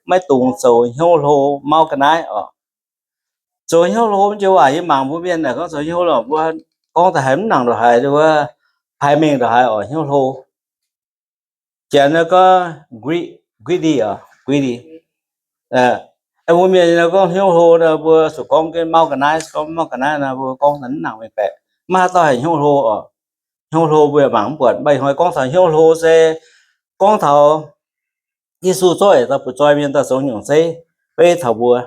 maiv dungx zoux hnyouv hlo mauv ga'naaiv oc. Zoux hnyouv hlo mv joux waac yie mangc mbuo mienh naaic gorngv zoux hnyouv hlo, mbuo gorngv daaih haiz mv nangc ndongc haaix, wuov, pai mengh ndongc haaix oc, hnyouv hlo. Janx gorngv greedy oc, greedy. Mbuo mienh gorngv hnyouv hlo, mbuo zuqc gorngv mauv ga'naaiv, gorngv mauv ga'naaiv nor mbuo gorngv mv nangc mengh baeqc. Maiv haaix dauh haih hnyouv hlo oc. Hnyouv hlo mbuo yaac mangc mv buatc. Mv baac ih hnoi gorngv taux hnyouv hlo se gorngv taux Yesu zorqv yietc dauh butv-zoih mienh daaih zoux nyungc zeiv beiv taux mbuo.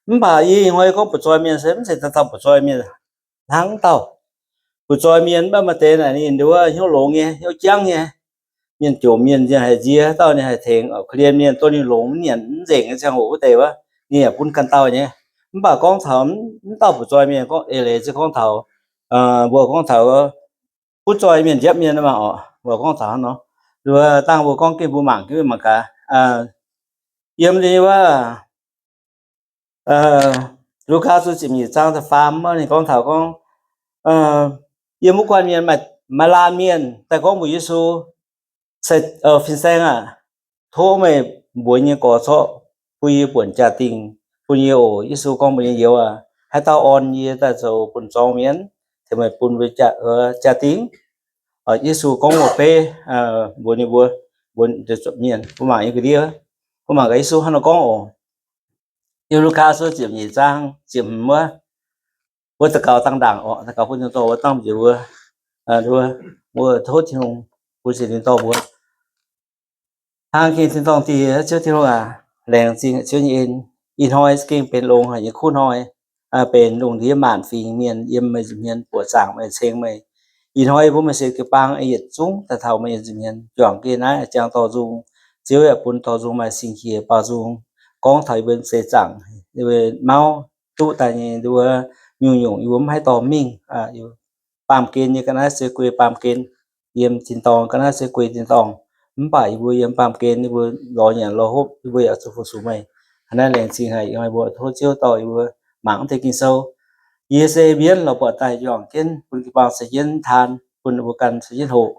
Mv baac yie ih hnoi gorngv butv-zoih mienh se mv zeiz dauh dauh butv-zoih mienh hnangv dauh. Butv-zoih mienh mv baac maaih deix naaic ninh nduov hnyouv longx nyei, hnyouv jangv nyei. Mienh jomc mienh nzienh haic nziex, dauh ninh haih tengx, korv-lienh mienh, dorh ninh longx, mv nyanc mv nzengc nyei ziangh hoc wuov deix wuov, ninh yaac bun ganh dauh nyei. Mv baac gorngv taux mv dauh butv-zoih mienh, gorngv eix leiz se gorngv taux, mbuo gorngv taux butv-zoih mienh njiepv mienh maah oc, mbuo gorngv taux hnangv nor. Nduov dangh mbuo gorngv gengh mbuo mangc, gengh mangc gaax. Yiem wuov Lugaa Sou ziepc nyeic zaang da'faam, ninh gorngv taux gorngv, yiem wuov guanh mienh maaih laanh mienh daaih gorngv mbuox Yesu, Fin-saeng aah! Tov meih mbuox nyei gorx zorqv bun yie buonc jaa-dingh bun yie oc. Yesu gorngv mbuox ninh, Youz aah! Haaix dauh orn yie daaih zoux bun zorng mienh, tengx meih bun mbuo jaa-dingh. Yesu gorngv wuov beiv mbuox ninh mbuo, mbuox mienh, mbuo mangc nyei ga'ndiev, mbuo mangc gaax Yesu hnangv nor gorngv oc. Yiem Lugaa Sou ziepc nyeic zaang ziepc hmz wuov, wuov daux gaux dangh ndaangc oc, daux gaux bun tin-dorngh wuov dangh njiec wuov, wuov tov Tin-Hungh bun sienx tin-dorngh mbuo. Hnangv gengh tin-dorngh Diex, Ziouv Tin-Hungh aac, laengz zingh Ziouv nyei en. Ih hnoi gengh benx longx haic nyei kuv hnoi, benx lungh ndiev maanc fingx mienh yiem meih nza'hmien buoqc zaangc meih, ceng meih. Ih hnoi mbuo maaih sienx jiu-baang yietc zungv daaih taux meih nza'hmien juangc geh naaiv ziangh dorh nzung. Ziouv yaac bun dorh nzung maaih singx qiex baaux nzung, gorngv taux yie mbuo seix zaangc, yie mbuo mauv duqv daaih nyei nduov nyungc-nyungc yie mbuo mv haih dorh mingh. Baamh gen nyei ga'naaiv se guei baamh gen, yiem tin-dorngh ga'naaiv se guei tin-dorngh. Mv baac yie mbuo yiem baamh gen yie mbuo lorz nyanc lorz hopv, yie mbuo yaac zuqc fu-sux meih. Hnangv naaiv laengz zingh haic, yie mbuo tov Ziouv dorh yie mbuo mangc mv deix Ging-Sou. Yie se mbienv lorz buatc daaih juangc jienv bun jiu-baang caux jienv taan, bun mbuo ganh caux jienv hoqc,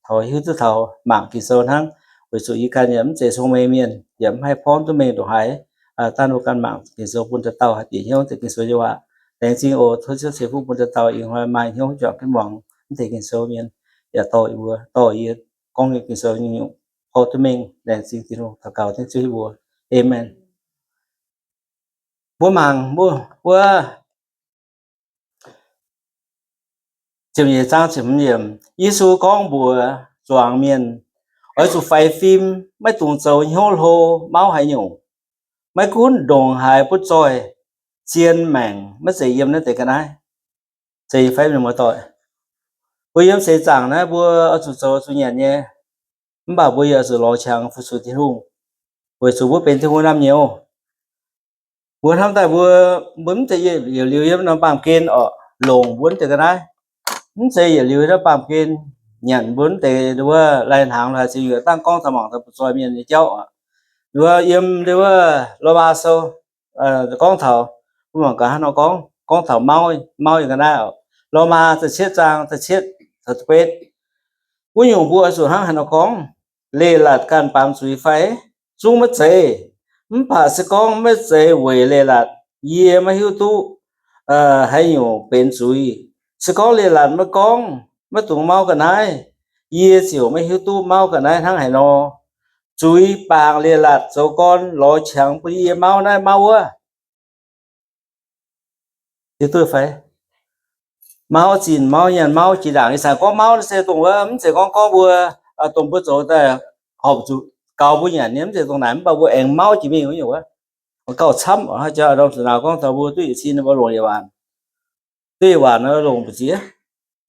taux hiuv duqv taux mangc Ging-Sou hnangv. Weic zuqc yie ganh yaac mv zeiz cong-mengh mienh, yaac mv haih porv duqv mengh ndongc haaix. Dangh mbuo ganh mangc Ging-Sou bun dauh dauh haih bieqc hnyouv deix Ging-Sou nyei waac. Laengz zingh oc. Tov Ziouv ceix fuqv bun dauh dauh ih hnoi maaih hnyouv juangc jienv muangx mv deix Ging-Sou mienh, yaac dorh yie mbuo, dorh yie gorngv nyei Ging-Sou nyungc-nyungc porv duqv mengh. Laengz zingh Tin-Hungh. Daux gaux dengv Ziouv Yesu mbuox, Aamen. Mbuo mangc mbuo, mbuo ziepc nyeic zaang ziepc hmz yiemc, Yesu gorngv mbuox zuangx mienh, oix zuqc faix fim, maiv dungx zoux hnyouv hlo mauv haaix nyungc. Maiv gunv ndongc haaix butv zoih, zien maengc, maiv zeiz yiem naaiv deix ga'naaiv. Zeiz nyei fai mienh muoz-doic? Mbuo yiem seix zaangc naaiv mbuo oix zuqc zoux zuqc nyanc nyei, mv baac mbuo yaac oix zuqc lorz qangx fu-sux Tin-Hungh, weic zuqc mbuo benx Tin-Hungh naamh nyouz. Mbuo hnamv daaih mbuo, mbuo mv zeiz yietc liuz yiem norm baamh gen oc, longc mbuo mv deix ga'naaiv. Mv zeiz yietc liuz norm baamh gen nyanc mbuo mv deix wuov lai-hnaangx lorz haaix ziex yuoqc dangh gorngv taux mangc taux butv zoih mienh nyei jauv oc. Wuov yiem wuov Lomaa Sou gorngv taux, mbuo mangc gaax hnangv nor gorngv, gorngv taux mauv, mauv nyei ga'naaiv oc. Lomaa da'cietv zaang da'cietv taux da'betv. Wuov nyungc mbuo oix zuqc hnangv haaix nor gorngv? Leiz-latc ganh baamz zuiz fai? Zungv maiv zeiz. Mv baac se gorngv maiv zeiz weic leiz-latc, yie maiv hiuv duqv haaix nyungc benx zuiz. Se gorngv leiz-latc maiv gorngv, maiv dungx mauv ga'naaiv, yie ziouc maiv hiuv duqv mauv ga'naaiv hnangv haaix nor. Zuiz baangc leiz-latc zoux gorn lorz qangx bun yie mauv naaiv mauv wuov. Hiuv duqv fai? Mauv zinh mauv nyaanh mauv jiex ndaangc. Ih zanc gorngv mauv se dongh wuov, mv zeiz gorngv gorngv mbuo, dongh mbuo zoux daaih horpc zuqc gaux mbuo nyanc nyei, mv zeiz dongh naaic, mv baac mbuo aengx mauv jiex mingh wuov nyungc wuov. Gauh camv oc. Haaix jaax ndorm zuqc nauz gorngv taux mbuo duqv yietc cin mbuo longc yietc waanc, duqv yietc waanc longc mbu'ziex.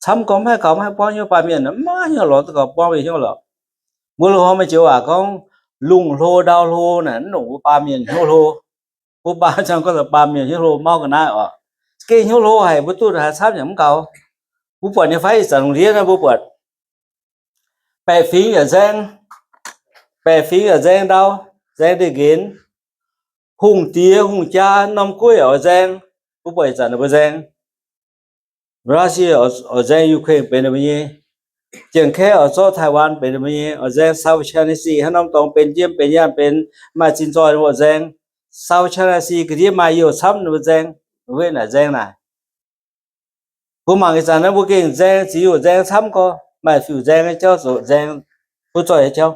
Camv gorngv maiv haih gaux, maiv haih buangv hnyouv baamh mienh, maiv hnyouv lorz duqv gaux buangv mbuo hnyouv lorqc. Mbuo loz-hnoi meih joux waac gorngv, lungh hlo ndau hlo naaic, mv longc mbuo baamh mienh hnyouv hlo. Mbuo baamh, gorngv taux baamh mienh hnyouv hlo mauv ga'naaiv oc. Za'gengh hnyouv hlo haic, mbuo duqv haaix camv yaac mv gaux. Mbuo buatc nyei fai ih zanc lungh ndiev naaiv mbuo buatc baeqc fingx yaac nzaeng, baeqc fingx yaac nzaeng ndau, nzaeng ndeic-nqenx, hungh diex hungh jaa norm gueiv yaac oix nzaeng. Mbuo buatc ih zanc ninh mbuo nzaeng. Russia oix nzaeng Ukraine benx ninh mbuo nyei Janx-Kaeqv oix zorqv Taiwan benx ninh mbuo nyei oix nzaeng, South China Sea hnangv norm dorngx benx jiem benx nyaanh benx maaih zinh zoih ninh mbuo oix nzaeng. South China Sea ga'ndiev maaih youh camv ninh mbuo nzaeng. Wuov naaic nzaeng naaic. Mbuo mangc ih zanc naaiv mbuo gengh nzaeng, ziux youh nzaeng camv gorx, maaih fiuv nzaeng nyei jauv, zoux nzaeng butv zoih nyei jauv.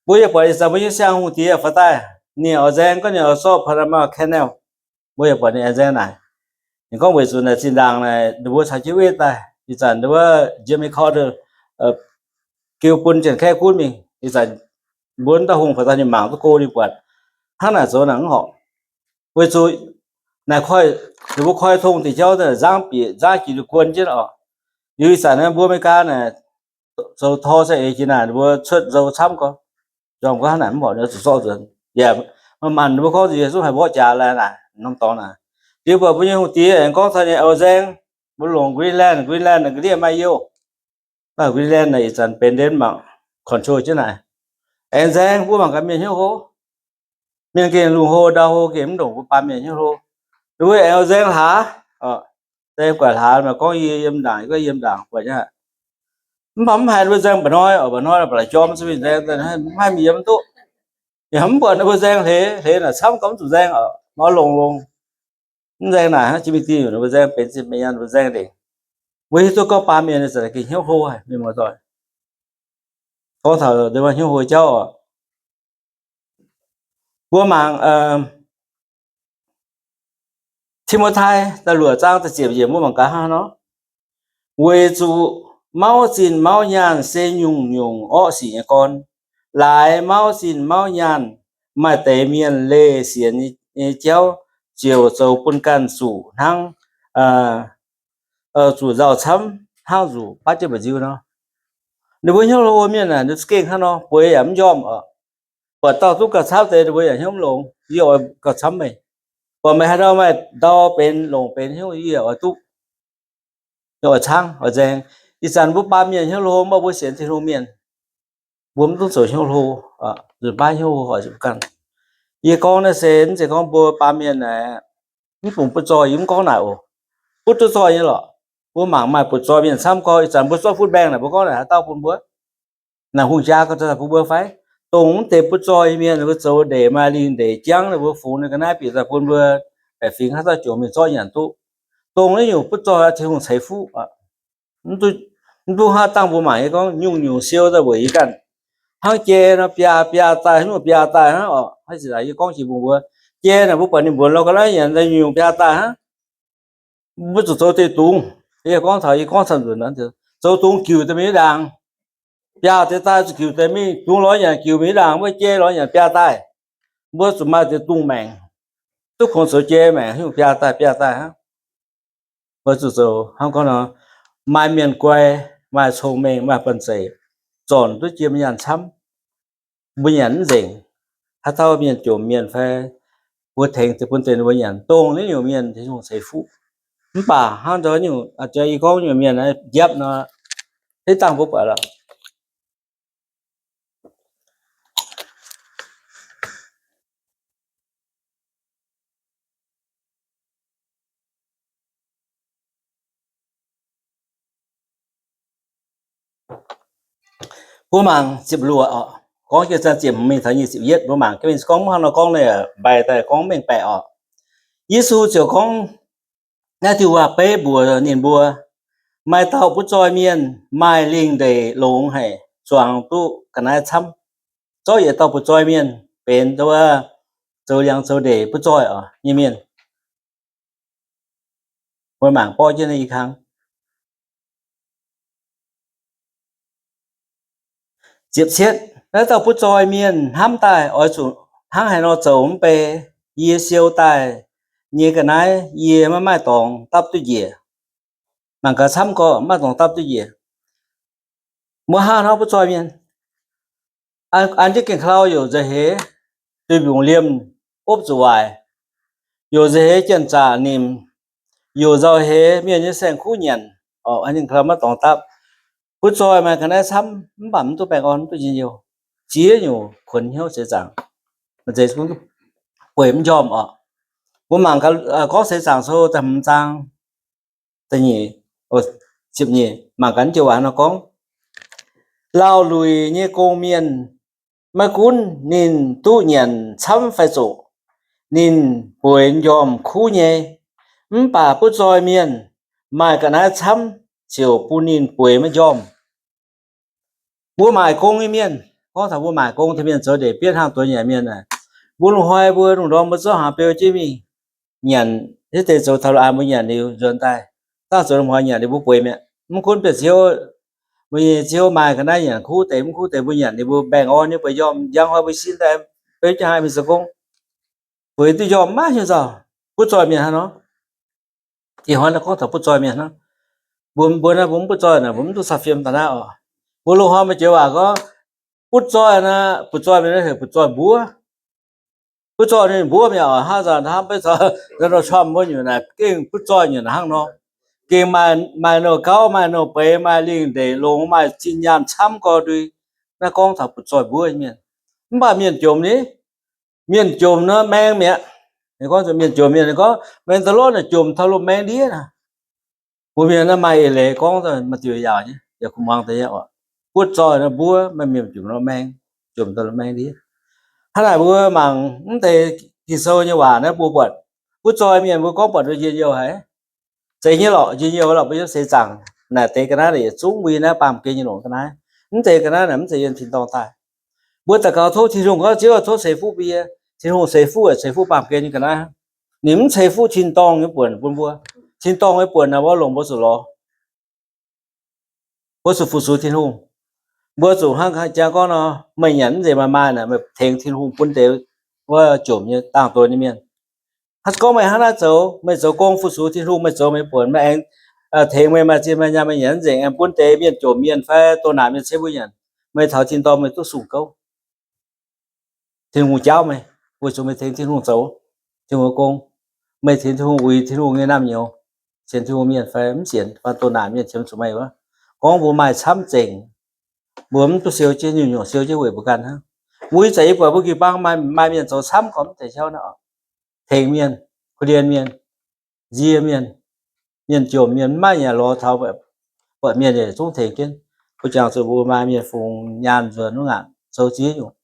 Mbuo yaac buatc ih zanc mbuo nyei siang-hungh diex faaux daaih, ninh oix nzaeng gorngv ninh oix zorqv Panama Canal. Mbuo yaac buatc ninh nzaeng naaic. Ninh gorngv weic zuqc naaic zinh ndaangc naaic ninh mbuo caux jienv wetv daaih, ih zanc ninh mbuo Jimmy Carter, geu bun Janx-Kaeqv gunv mingh. Ih zanc mbuo dauh hungh faaux daaih ninh mangc duqv go ninh buatc hnangv naaic zoux naaic mv horpc. Weic zuqc naaic koiv ninh mbuo koi tong deix jauv nzangv bieqc nzangv jiex ninh guon jienv oc. Liuz ih zanc naaiv mbuo America naaic zoux tor za'eix jiex naaic ninh mbuo cuotv nzou camv gorx. Njormh gorngv hnangv naaic mv horpc, zuqc zorqv nzuonx. Yaac manc-manc ninh mbuo gorngv nziex zungv haih mborqv jaax laeh naaic norm dorngx naaic. Liuz buatc mbuo nyei hungh diex aengx gorngv taux ninh oix nzaeng, mbuo longc Greenland, Greenland ga'ndiev maaih youh. Maaih Greenland naaic ih zanc benx Denmark control jienv naaic. Aengx nzaeng, mbuo mangc gaax mienh hnyouv hlo. Mienh gengh lungh hlo ndau hlo gengh mv ndongc mbuo baamh mienh hnyouv hlo. Ninh mbuo aengx nzaeng hlaax, nzaeng guaix hlaax, maaih gorngv yie yiem ndaangc, yie gorngv yiem ndaangc buatc nyei. Mv baac mv haiz ninh mbuo nzaeng mba'hnoi, mba'hnoi ba'laqc jorm se mingh nzaeng, mv haih mingh yiem mv duqv. Yaac mv buatc ninh mbuo nzaeng hleix, hleix naaic camv gorngv mv zuqc nzaeng oc, mv longx longx. Mv nzaeng naaic hnangv jiex mingh dingh, ninh mbuo nzaeng benx zinh benx nyaanh, ninh mbuo nzaeng ndeic. Mbuo hiuv duqv gorngv baamh mienh ninh zanc gengh hnyouv hlo haic, mienh muoz-doic. Gorngv taux hnyouv hlo jauv oc. Mbuo mangc Ti^mo^tai da'luoqc zaang da'ziepc yiemc mbuo mangc gaax hnangv nor. Weic zuqc mauv zinh mauv nyaanh se nyungc-nyungc orqv sic nyei gorn. Laaix mauv zinh mauv nyaanh, maaih deix mienh leih sienx nyei jauv ziouc zoux bun ganh zuqc hnangv, zuqc nzauh camv hnangv nzuqc baav jienv mba'nziu nor. Ninh mbuo hnyouv hlo mienh aah, ninh za'gengh hnangv nor, bueix yaac mv njormh oc. Buatc dauh duqv gauh camv deix, ninh mbuo yaac hnyouv mv longx, yie oix gauh camv meih. Buatc meih haaix ndau maaih ndau benx longc benx hnyouv, yie yaac oix duqv, oix caangv oix nzaeng. Ih zanc mbuo baamh mienh hnyouv hlo, mv baac mbuo sienx Tin-Hungh mienh, mbuo mv dungx zoux hnyouv hlo, nzunc baav hnyouv hlo oix zuqc ganh. Yie gorngv naaiv se mv zeiz gorngv mbuo baamh mienh naaic mv fungx butv zoih, yie mv gorngv naaic oc. Butv duqv zoih nyei lorqc. Mbuo mangc maaih butv zoih mienh camv gorx. Ih zanc mbuo zorqv food bank naaic, mbuo gorngv naaic haaix dauh bun mbuo? Naaic hungh jaa gauh daaih bun mbuo fai? Dongh mv deix butv zoih mienh, ninh mbuo zoux ndeic maaih lingh ndeic jangv, ninh mbuo fungx ninh ga'naaiv bieqc daaih bun mbuo baeqc fingx haaix dauh jomc mingh zorqv nyanc duqv. Dongh naaiv nyungc butv zoih Tin-Hungh ceix fuqv. Mv duqv hnangv dangh mbuo mangc nyei gorngv nyungc-nyungc siou daaih weic yie ganh. Hnangv jai nor biaa biaa daaih, nyungc biaa daaih hnangv oc. Yie gorngv jiex mbuox mbuo, jai naaic mbuo buatc ninh mbuonx lorz ga'naaiv nyanc nyungc biaa daaih hnangv. Mbuo zuqc zoux deix dungz. Yie gorngv taux, yie gorngv camv nzunc, zoux dungz giuc daaih mingh ndaangc. Biaa deix daaih zuqc giuc daaih mingh, dungz lorz nyanc giuc mingh ndaangc, mbuo jai lorz nyanc biaa daaih. Mbuo zuqc maaih deix dungz maengc, duqv kungx zoux jai maengc, nyungc biaa daaih biaa daaih hnangv. Mbuo zuqc zoux hnangv gorngv nor, maaih mienh guai, maaih cong-mengh, maaih banh zeic, zornc duqv jiem nyaanh camv. Mbuo nyanc mv nzengc. Haaix dauh mienh jomc mienh fai mbuo tengx deix bun deix ninh mbuo nyanc, dongh naaiv nyungc mienh Tin-Hungh ceix fuqv. Mv baac hnangv nzunc nyungc, yie gorngv nyungc mienh njiepv nor, hnangv dangh mbuo buatc lorqc. Mbuo mangc ziepc luoqc oc, gorngv jienv ziepc hmz mingh taux nyic ziepc yietv, mbuo mangc jienv mingh gorngv mv hnangv nor gorngv naaiv, mbaih daaih gorngv mengh baeqc oc. Yesu ziouc gorngv naaiv diuh waac-beiv mbuox ninh mbuo, maaih dauh butv zoih mienh maaih lingh ndeic longx haic, zuangx duqv ga'naaiv camv. Zorqv yietc dauh butv zoih mienh benx zoux liangx zoux ndeic butv zoih oc nyei mienh. Mbuo mangc borqv jienv naaiv i kang. Ziepc cietv, naaiv dauh butv zoih mienh hnamv daaih oix zuqc hnangv haaix nor zoux mv bei, yie siou daaih nyei ga'naaiv yie maiv maaih dorngx dapv duqv njiec. Mangc gaax camv gorqv maiv maaih dorngx dapv duqv njiec. Mbuo hnangv haaix nor butv zoih mienh, an jienv gengh klau youc nzauh heix, duih mbiungc liemh, opv zuqc waaic, youc nzauh heix janx-zaqc nimc, youc nzauh heix mienh nyei saeng-kuv nyanc, an jienv klau maiv dorngx dapv. Butv zoih maaih ga'naaiv camv mv baac mv duqv baengh orn, mv duqv njien-youh. Ziex nyungc kuonx hnyouv seix zaangc, bueix mv njormh oc. Mbuo mangc gaax Gorngv Seix Zaangc Sou da'hmz zaang, ziepc nyeic, mangc gaax joux waac nor gorngv, Lauh luic nyei gong mienh, maiv gunv ninh duqv nyanc camv fai zoqc, ninh bueix m'njormh kuv nyei. Mv baac butv zoih mienh maaih ga'naaiv camv ziouc bun ninh bueix maiv njormh. Mbuo maaic gong nyei mienh, gorngv taux mbuo maaic gong taux mienh zoux ndeic bietv hnangv doz nyanc mienh aah, mbuo lungh hnoi mbuo lungh ndorm mbuo zorqv hnaangx beu jienv mingh nyanc, hitv deix zoux taux lungh aanx mbuo nyanc liuz nzuonx daaih, dangh zoux lungh hnoi nyanc liuz mbuo bueix mi'aqv. Mv gunv biauv-ziouv, mbuo nyei ziouv maaih ga'naaiv nyanc kuv deix, mv kuv deix mbuo nyanc liuz mbuo mbaengh orn nyei bueix njormh, njang hnoi mbuo sin daaih beu jienv haaix mingh zoux gong, bueix duqv njormh maiv hiuv nzauh. Butv zoih mienh hnangv nor. Ih hnoi naaiv gorngv taux butv zoih mienh hnangv. Mbuo, mbuo naaiv mbuo mv butv zoih naaic, mbuo mv duqv caux fiem daaih naaiv oc. Mbuo lungh hnoi mbuo joux waac gorngv butv zoih naaic, butv zoih mienh naaic heuc butv zoih mbuov. Butv zoih ninh mbuov mi'aqv oc. Hnangv zanc hnamv beiv caux Donald Trump mbuo nyungc naaic gengh butv zoih nyungc hnangv nor. Gengh maaih, maaih nouh gauv, maaih nouh beix, maaih lingh ndeic longx, maaih zinh nyaanh camv gorx ndui. Naaiv gorngv taux butv zoih mbuov nyei mienh. Mv baac mienh jomc ni, mienh jomc nor maeng mi'aqv. Ninh gorngv mienh jomc, mienh gorngv maeng da'lorqv naaic jomc taux lomh maeng ndiev naaic. Mbuo mienh naaiv maaih eix leiz gorngv maaih diuc yaauc nyei, yaac kuv muangx deix nyei oc. Butv zoih nor mbuov, maaih mienh jomc nor maeng, jomc daaih lomh maeng ndiev. Hnangv naaic mbuo mangc mv deix Ging-Sou nyei waac naaiv mbuo buatc, butv zoih mienh mbuo gorngv buatc njien-youh haic. Zeiz nyei lorqc, njien-youh lorqc, mbuo yiem seix zaangc naaic deix ga'naaiv yietc zungv mbuo yiem naaiv baamh gen nyei longc ga'naaiv. Mv zeiz ga'naaiv naaic mv zeiz yiem tin-dorngh daaih. Mbuo daux gaux tov Tin-Hungh gorngv Ziouv tov ceix fuqv mbuo yie. Tin-Hungh ceix fuqv, ceix fuqv baamh gen nyei ga'naaiv. Ninh mv ceix fuqv tin-dorngh nyei buonc bun mbuo. Tin-dorngh nyei buonc naaic mbuo longc mbuo zuqc lorz, mbuo zuqc fu-sux Tin-Hungh. Mbuo zuqc hnangv jangx gorngv nor, meih nyanc mv nzengc maaih maaih naaic, meih tengx Tin-Hungh bun deix wuov jomc nyei dangh doz nyei mienh. Gorngv meih hnangv naaiv zoux, meih zoux gong fu-sux Tin-Hungh, meih zoux meih buonc, meih aengx tengx meih maaih zinh maaih nyaanh, meih nyanc mv nzengc, aengx bun deix mienh jomc mienh fai doh naanc mienh ceix mbuo nyanc, meih taux tin-dorngh meih duqv sung gouv. Tin-Hungh jaauv meih, weic zuqc meih tengx Tin-Hungh zoux Tin-Hungh gong. Meih tengx Tin-Hungh uix Tin-Hungh nyei naamh nyouz, sienx Tin-Hungh mienh fai mv sienx, fai doh naanc mienh qiemx zuqc meih wuov. Gorngv mbuo maaih camv zengc, mbuo mv duqv siou jienv nyungc-nyungc, siou jienv weic mbuo ganh hnangv. Mbuo ih zanc yie buatc mbuo jiu-baang maaih mienh zoux camv gormx deix jauv naaiv oc. Tengx mienh, korv-lienh mienh, nzie mienh, mienh jomc mienh maiv maaih nyanc lorz taux, buatc mienh yietc zungv tengx jienv. Mbuo jangx zuqc mbuo maaih mienh fungx nyaanh nzuonx wuov ngaanc zoux ziex nyungc.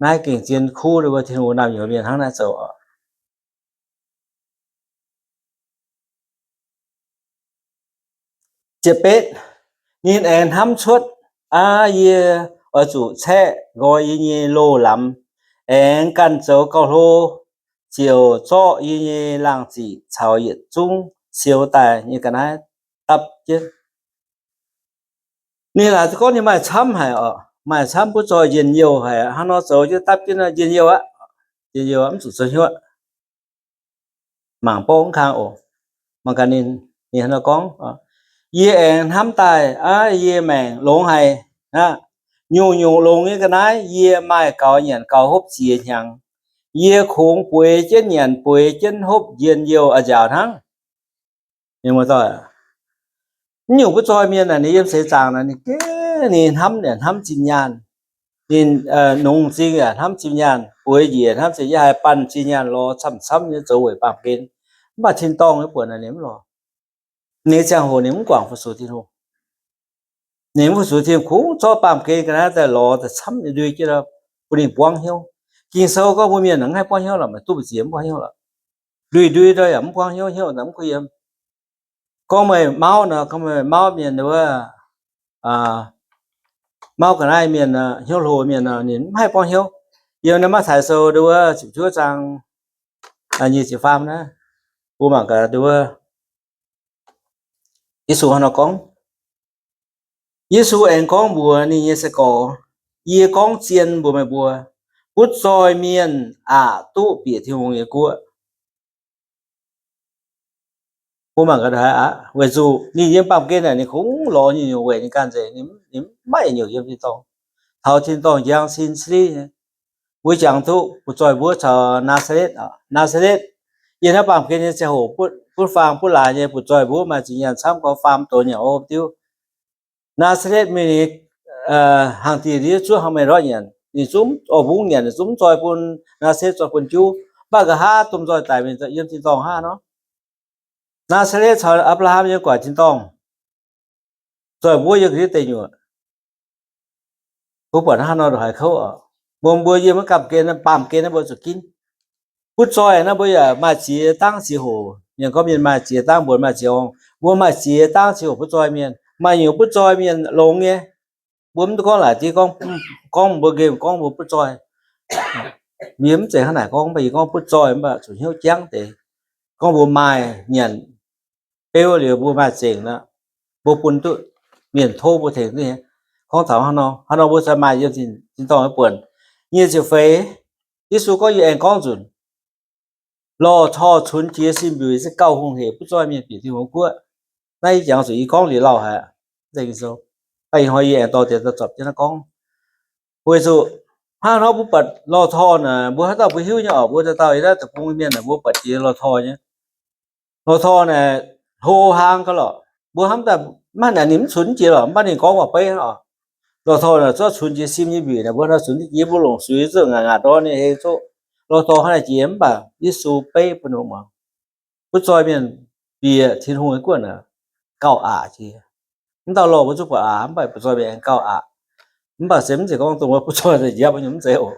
Naaiv gengh zien kuv wuov Tin-Hungh naamh nyouz mienh hnangv naaiv zoux oc. Ziepc betv, ninh aengx hnamv cuotv, Aav, yie oix zuqc caeqv nqoi yie nyei loz-lamz, aengx ganh zoux gauh hlo, ziouc zorqv yie nyei laangh ziqc caux yietc zungv siou daaih nyei ga'naaiv dapv jienv. Ninh laaic gorngv ninh maaih camv haic oc, maaih camv butv zoih njien-youh haic, hnangv nor zoux jienv dapv jienv njien-youh aqv. Njien-youh mv zuqc zoux hnyouv. Mangc borqv mv kang oc. Mangc gaax ninh, ninh hnangv nor gorngv, Yie aengx hnamv daaih, aav, yie maengc longx haic aqv. Nyungc-nyungc longx nyei ga'naaiv yie maaih gaux nyanc gaux hopv ziex hnyangx. Yie kungx bueix jienv nyanc bueix jienv hopv njien-youh a'nziaauc hnangv. Mienh muoz-doic, mv nyungc butv zoih mienh naaic, ninh yiem seix zaangc naaic, ninh gengh ninh hnamv, ninh hnamv zinh nyaanh. Ninh nongx m'zing yaac hnamv zinh nyaanh, bueix njiec hnamv zinh nyaanh, haih banh zinh nyaanh lorz camv-camv nyei zoux weic baamh gen. Mv baac tin-dorngh nyei buonc naaic ninh mv lorz. Ninh ziangh hoc ninh mv guangc fu-sux Tin-Hungh. Ninh mv fu-sux Tin-Hungh, kungx zorqv baamh gen ga'naaiv daaih lorz daaih camv nyei ndui jienv bun ninh buangv hnyouv. Ging-Sou gorngv mbuo mienh mv haih buangv hnyouv lorqc, maaih duqv mbu'ziex mv buangv hnyouv lorqc. Ndui-ndui ndau yaac mv buangv hnyouv, hnyouv mv kuh yiem. Gorngv meih mauv nor, gorngv meih mauv mienh wuov, mauv ga'naaiv mienh, hnyouv hlo mienh nor, ninh mv haih buangv hnyouv. Yiem naaiv Matv^taai Sou nduov ziepc juov zaang nyic ziepc faam naaiv, mbuo mangc gaax nduov, Yesu hnangv nor gorngv. Yesu aengx gorngv mbuox ninh nyei sai-gorx, Yie gorngv zien mbuox meih mbuo, butv zoih mienh aqc duqv bieqc Tin-Hungh nyei guoqv. Mbuo mangc gaax aqv, weic zuqc ninh yiem baamh gen naaic ninh kungx lorz nyungc-nyungc weic ninh ganh nzengc, ninh maiv nyungc yiem tin-dorngh. Taux tin-dorngh njang sin sliv nyei. Mbuo jangx duqv butv zoih mbuov caux Naa^saa^letv. Naa^saa^letv yiem naaiv baamh gen nyei ziangh hoc butv faang butv laaix nyei, butv zoih mbuov maaih zinh nyaanh camv gorx, faam doz nyanc o diuv. Naa^saa^letv mingh ninh, hangh dieh ndiev zuov hangh meih ndortv nyanc, ninh zungv oix mbungv nyanc, ninh zungv mv zoih bun Naa^saa^letv zoih bun juv. Mv baac nqa'haav domh nzoih daic mingh yiem tin-dorngh hnangv nor. Naa^saa^letv caux Apc^laa^ham yiem gu'nguaaic tin-dorngh, zoih mbuov yiem ga'ndiev deic nyuoqc. Mbuo buatc hnangv nor ndongc haaix kouv oc. Mbuo, mbuo yiem maiv gamh gen, baamh gen naaiv mbuo zuqc ginv. Butv zoih naaiv mbuo yaac maaih ziex dangv ziex hoc. Mienh gorngv mienh maaih ziex dangv, mbuox maaih ziex horngh. Mbuo maaih ziex dangv ziex hoc butv zoih mienh. Maaih nyungc butv zoih mienh longx nyei. Mbuo mv duqv gorngv laaic diqv gorngv, gorngv mbuo nqemh gorngv mbuo butv zoih. Yie mv zeiz hnangv naaic gorngv, mv baac yie gorngv butv zoih mv baac zuqc hnyouv jangv deix. Gorngv mbuo maaih nyanc beuv liuz mbuo maaih zengc nor, mbuo bun duqv mienh tov mbuo tengx duqv nyei. Gorngv taux hnangv nor, hnangv nor mbuo cingx maaih yiem tin-dorngh nyei buonc. Nyic ziepc feix, Yesu gorngv, yie aengx gorngv nzunc, lorh torh cunx jiex sin mbiuc se gauh hungh hec butv zoih mienh bieqc Tin-Hungh guoqv. Naaiv yie jangx zuqc yie gorngv liuz lauh haic. Mv zeiz Ging-Sou, mv baac ih hnoi yie aengx dorh deix daaih zorpc jienv naaiv gorngv. Weic zuqc hnangv hnoi mbuo buatc lorh torh naaic, mbuo haaix dauh mbuo hiuv nyei oc. Mbuo dauh dauh yiem naaiv deic-bung mienh naaic, mbuo buatc jiex lorh torh nyei. Lorh torh naaic hlo hlang gauh lorqc. Mbuo hnamv daaih maiv naaic ninh mv cunx jiex lorqc, mv baac ninh gorngv waac-beiv oc. Lorh torh naaic zorqv cunx jiex sin nyei mbiuc naaic, mbuo hnamv cunx jiex, mbuo longc suiv zuqc ngaatc ngaatc ndortv ninh hei zuqv lorh torh hnangv naaic jiex, mv baac Yesu beiv bun mbuo muangx, butv zoih mienh bieqc Tin-Hungh nyei guoqv naaic gauh aqc jiex. Mv dauh lorh mbuo zungv buatc aqc, mv baac butv zoih mienh aengx gauh aqc. Mv baac se mv zeiz gorngv dongh wuov butv zoih daaih njiec nyungc, mv zeiz oc.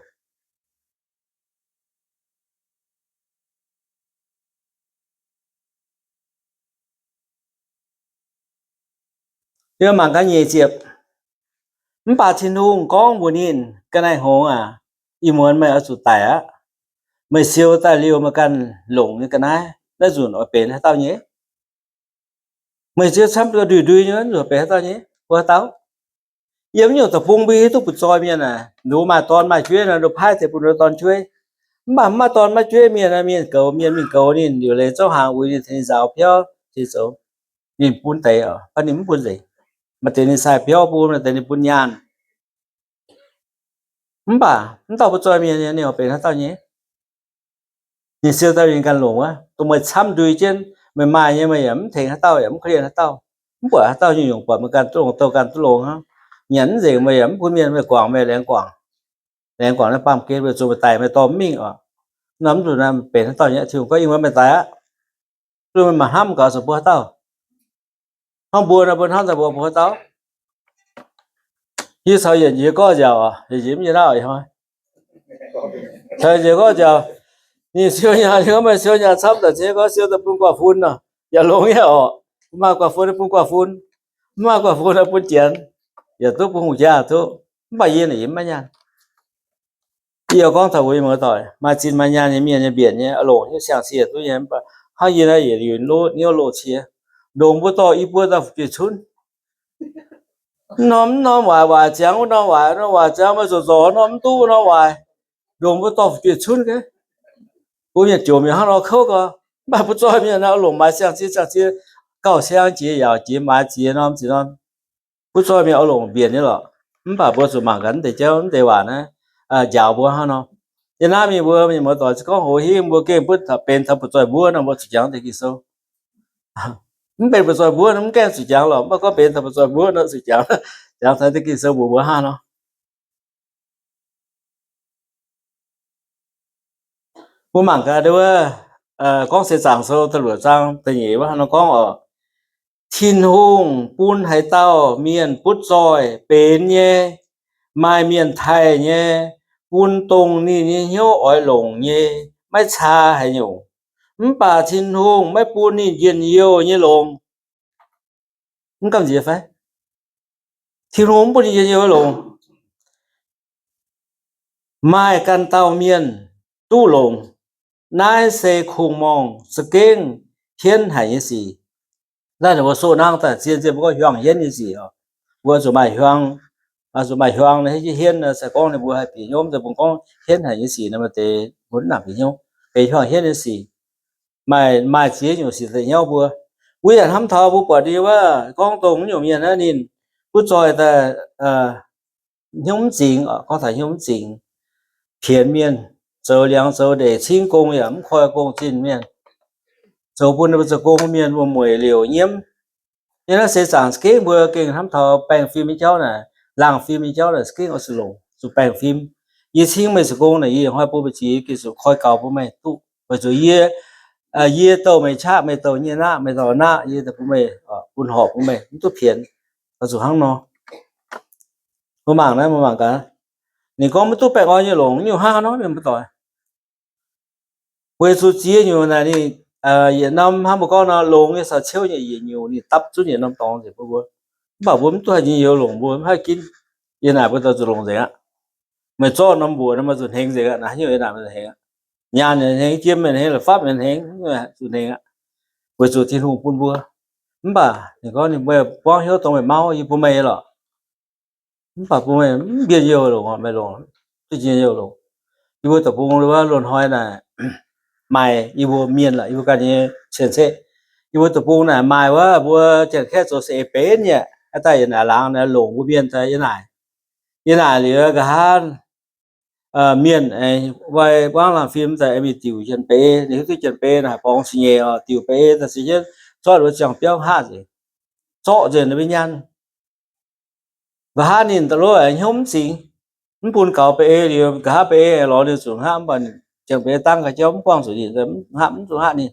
Yie mangc gaax nyic ziepc. Mv baac Tin-Hungh gorngv mbuox ninh, ga'naaiv hngongx aac, ih muonz meih oix zuqc daic aqv. Meih siou daaih liuz meih ganh longc nyei ga'naaiv, naaiv nzunc oix benx haaix dauh nyei? Meih siou camv duqv ndui-ndui nyei, nzunc benx haaix dauh nyei? Mbuo haaix dauh? Yiem naaiv nyungc deic-bung mbuo hiuv duqv butv zoih mienh aac, nduqc maaih dorn maaih jueiv nor, nduqc paaiv tengx bun nduqc dorn jueiv. Mv baac mv maaih dorn maaih jueiv mienh, mienh goux, mienh mingh goux ninh, liuc leiz zouv hnaangx uix ninh, tengx ninh nzaaux biauv, tengx zoux, ninh bun deix oc, mv baac ninh mv bun nzengc. Maaih deix ninh sai biauv bun, maaih deix ninh bun nyaanh. Mv baac mv dauh butv zoih mienh ninh oix benx haaix dauh nyei? Ninh siou daaih ninh ganh longc wuov, dongh meih camv ndui jienv, meih maaih nyei meih yaac mv tengx haaix dauh, yaac mv korv-lienh haaix dauh. Mv buatc haaix dauh nyungc-nyungc buatc meih ganh duqv longx, douh ganh duqv longx hnangv. Nyanc mv nzengc meih yaac mv bun mienh, meih guangc meih laengz guangc, laengz guangc naaiv baamh gen meih zuqc meih daic meih dorh mv mingh oc. Nor mv zuqc naaiv benx haaix dauh nyei, Tin-Hungh gorngv ih muonz meih daic aqv. Duqv meih mangc hnamv gaax zuqc mbuo haaix dauh. Hnangv mbuo nor, mbuo hnamv daaih mbuo, mbuo haaix dauh? Yie caux yietc njiec gorx nziaauc, yietc njiec mv nyei naaiv ih hnoi. Caux yietc njiec gorx nziaauc, ninh siou nyaanh, ninh gorngv meih siou nyaanh camv daaih, gorngv siou daaih bun guaax fun nor, yaac longx nyei oc. Mv maaih guaax fun bun guaax fun, mv maaih guaax fun bun janx, yaac duqv bun hungh jaa duqv. Mv baac yie naaic yie mv maaih nyaanh. Yie gorngv taux mbuo muoz-doic, maaih zinh maaih nyaanh nyei mienh nyei mbienc nyei, oix longc hnyouv siang-cie duqv nyei. Mv baac hnangv yie naaiv yietc liuz loz hnyouv loz-cie, ndongc mbuo dorh i buo dauh fu'jueiv cunv. Mv norm mv norm waaic, waaic ziangx wuov norm waaic, norm waaic ziangx meih zoux nzorc norm mv duqv wuov norm waaic, ndongc mbuo dorh fu'jueiv cunv gaax. Mbuo mienh jomc mienh hnangv nor kouv gau. Mv baac butv zoih mienh naaiv longc maaih siang-cie, siang-cie gauh siang jiex yaauc jiex maaiz ziex norm ziex norm. Butv zoih mienh oix longc mbienc nyei lorqc. Mv baac mbuo zuqc mangc gaax naaiv deix jauv, naaiv deix waac naaiv njaaux mbuo hnangv nor. Yie naaiv mingh mbuo mienh muoz-doic gorngv hoz hingv mbuo gengh butv benx taux butv zoih mbuov nor, mbuo zuqc jangx deix Ging-Sou. Mv benx butv zoih mbuov nor mv gaengh zuqc jangx lorqc. Mv baac gorngv benx taux butv zoih mbuov nor zuqc jangx, jangx taux deix Ging-Sou mbuox mbuo hnangv nor. Mbuo mangc gaax wuov, Gorngv Seix Zaangc Sou da'luoqc zaang da'nyeic wuov hnangv nor gorngv oc, Tin-Hungh bun haaix dauh mienh butv zoih benx nyei, maaih mienh taaih nyei, bun dongh ninh nyei hnyouv oix longc nyei, maiv caa haaix nyungc. Mv baac Tin-Hungh maiv bun ninh njien-youh nyei longx. Mv gamh nziex fai? Tin-Hungh mv bun ninh njien-youh longx. Maaih ganh dauh mienh duqv longx. Naaiv se kungx-morngh za'gengh hienv haic nyei sic. Naaiv mbuo soqv nangv daaih zien-zien mbuo gorngv hiuang hienv nyei sic oc. Mbuo zuqc maaih hiuang, zuqc maaih hiuang hienv, se gorngv ninh mbuo haih bieqc hnyouv, se mbuo gorngv hienv haic nyei sic nor, maaih deix mbuo mv nangc bieqc hnyouv, benx hiuang hienv nyei sic. Maaih, maaih ziex nyungc sic za'hnyouv mbuo. Mbuo yaac hnamv taux mbuo buatc ninh wuov gorngv dongh nyungc mienh naaiv ninh butv zoih daaih, hnyouv mv zingx, gorngv taux hnyouv mv zingx, pienx mienh, zoux liangx zoux ndeic, cingv gong yaac mv koi gong zinh mienh, zoux bun zoux gong mienh wuom-mueic liouc nyiemv. Yiem naaiv seix zaangc za'gengh mbuo gengh hnamv taux baengh fim nyei jauv naaic, laangh fim nyei jauv naaic za'gengh oix zuqc longc zuqc baengh fim. Yie cingv meih zoux gong naaic, yie hnoi bun mbuo jiex, Giduc koi gaux bun meih duqv, weic zuqc yie, yie douh meih qaqv, meih douh yie naqv, meih douh naqv, yie bun meih, bun horpc bun meih mv duqv pienx. Oix zuqc hnangv nor. Mbuo mangc naaiv, mbuo mangc gaax. Ninh gorngv maiv duqv baengh orn nyei longc, nyungc hnangv haaix nor mienh mbuo doic. Weic zuqc ziex nyungc naaic ninh, yietc norm hnangv mbuo gorngv nor, longx nyei caux ciouv nyei yietc nyungc ninh dapv zunv yietc norm dorngx nzengc bun mbuo. Mv baac mbuo mv duqv haih njien-youh longc mbuo, mv haih ginv. Yie naaic mbuo zuqc longc nzengc aqv. Meih zorqv norm mbuoqc nor, meih zuqc hnengx nzengc aqv. Naaiv nyungc yie naaic meih zuqc hnengx aqv. Nyaanh yaac hnengx, jiem yaac hnengx, la'fapv yaac hnengx, zuqc hnengx aqv. Weic zuqc Tin-Hungh bun mbuo. Mv baac ninh gorngv ninh mbuo buangv hnyouv dongh meih mauv, yie bun meih nyei lorqc. Mv baac bun meih mv njien-youh longc, meih longc duqv njien-youh longc. Yie mbuo deic-bung wuov luonh hnoi naaic, maaih yie mbuo mienh lorqc, yie mbuo ganh nyei cien-ceqv. Yie mbuo deic-bung naaic maaih wuov mbuo Janx-Kaeqv zoux se eix benv nyei, haaix daaih yie naaic laangz naaic longc mbuo mienh daaih yie naaic. Yie naaic liuz nqa'haav mienh, wai buangv laangh fim daaih mingh diuc Janx-Beiv, ninh hiuv duqv Janx-Beiv naaic borngz cingx nyeic oc, diuc Beiv daaih se jienv zorqv wuov ziangh biauv hngaqv nzengc, zorqv nzengc ninh mbuo nyaanh. Nqa'haav ninh da'lov hnyouv mv zingx, mv bun gaux Beiv liuz, nqa'haav Beiv lorz ninh zuqc hngaqv, mv baac Janx-Beiv dangv ga'jauv mv buangh zuqc ninh, hngaqv mv zuqc hngaqv ninh.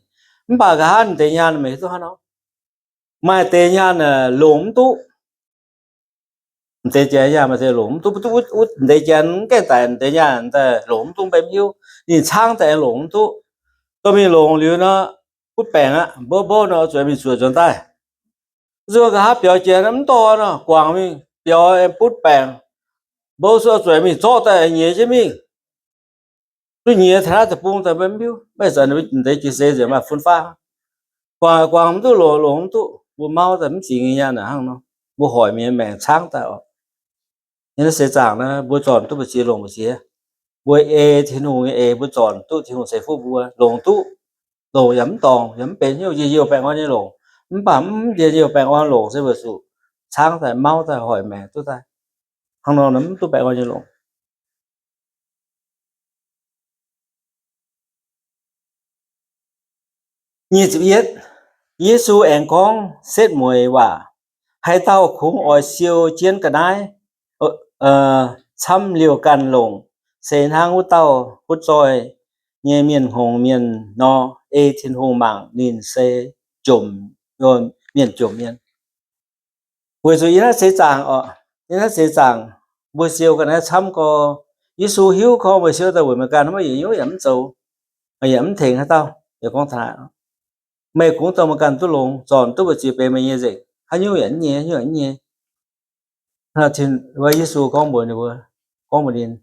Mv baac nqa'haav ninh deix nyaanh meih hiuv duqv hnangv nor. Maaih deix nyaanh longc mv duqv. M'deix janx nyaanh maaih deix longc mv duqv, mv duqv wuov, m'deix janx mv gaengh daic, m'deix nyaanh daaih longc mv duqv, mv baac mv hiuv. Ninh caangv daaih aengx longc mv duqv. Dorh mingh longc liuz nor, butv baengc aqv, mbouv mbouv nor, zuqc mingh zuoqc nzuonx daaih. Nzuonx nqa'haav biaux jiex mv dorh nor, guangc mingh biaux aengx butv baengc. Mbouv suov zuqc mingh zorqv daaih nyiex jienv mingh. Duqv nyiex taux naaiv deic-bung daaih maiv hiuv, maiv zanc m'deix jiex seix nzengc maaih fun faqv. Guangc guangc mv duqv, longc longc mv duqv, mbuo mauv daaih mv zingx nyei nyaanh hnangv nor. Mbuo hoic mienh nyei maengc caangv daaih oc. Yiem naaiv seix zaangc naaiv mbuo zornc duqv mbu'ziex longc mbu'ziex. Mbuo ei Tin-Hungh nyei eix, mbuo zornc duqv Tin-Hungh ceix fuqv mbuo, longc duqv, longc yaac mv dorngc, yaac mv benx hnyouv njien-youh baengh orn nyei longc. Mv baac mv njien-youh baengh orn longc se weic zuqc caangv daaih, mauv daaih, hoic maengc duqv daaih. Hnangv nor mv duqv baengh orn nyei longc. Nyic ziepc yietv, Yesu aengx gorngv setv mueiz waac, haaix dauh kungx oix siou jienv ga'naaiv camv liouh ganh longc, se hnangv wuov dauh butv zoih nyei mienh hngongx mienh nor, ei Tin-Hungh mangc ninh se jomc, mienh jomc mienh. Weic zuqc yiem naaiv seix zaangc oc, yiem naaiv seix zaangc, mbuo siou ga'naaiv camv gorx, Yesu hiuv gorngv meih siou daaih weic meih ganh, maiv yietc hnyouv yaac mv zoux, yaac mv tengx haaix dauh. Yaac gorngv taux meih kungx dorh meih ganh duqv longx, zornc duqv mbu'ziex benx meih nyei nzengc, haaix nyungc yaac mv nyei, haaix nyungc yaac mv nyei. Tin, Yesu gorngv mbuox ninh mbuo, gorngv mbuox ninh,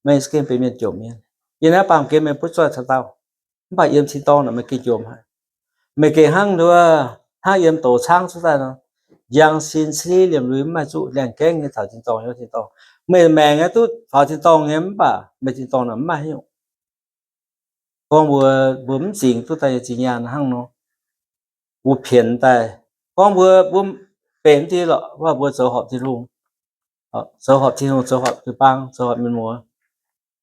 meih gengh benx mienh jomc mienh. Yiem naaiv baamh gen meih butv zoih taux dauh, mv baac yiem tin-dorngh naaic meih gengh jomc haic. Meih gengh hnangv nduov, hnangv yiem douz caangv cuotv daaih nor, njang sin, ciev liemh lui, mv maaih zuqc, laengh gaengv nyei taux tin-dorngh, hnyouv tin-dorngh. Meih maengc nyei duqv faaux tin-dorngh nyei, mv baac meih tin-dorngh naaic mv maaih haaix nyungc. Gorngv mbuo, mbuo mv zingx duqv daaih nyei zinh nyaanh hnangv nor, mbuo pienx daaih. Gorngv mbuo, mbuo benx diuh lorqc, mv baac mbuo zoux horpc Tin-Hungh, zoux horpc Tin-Hungh, zoux horpc jiu-baang, zoux horpc mienh muoz.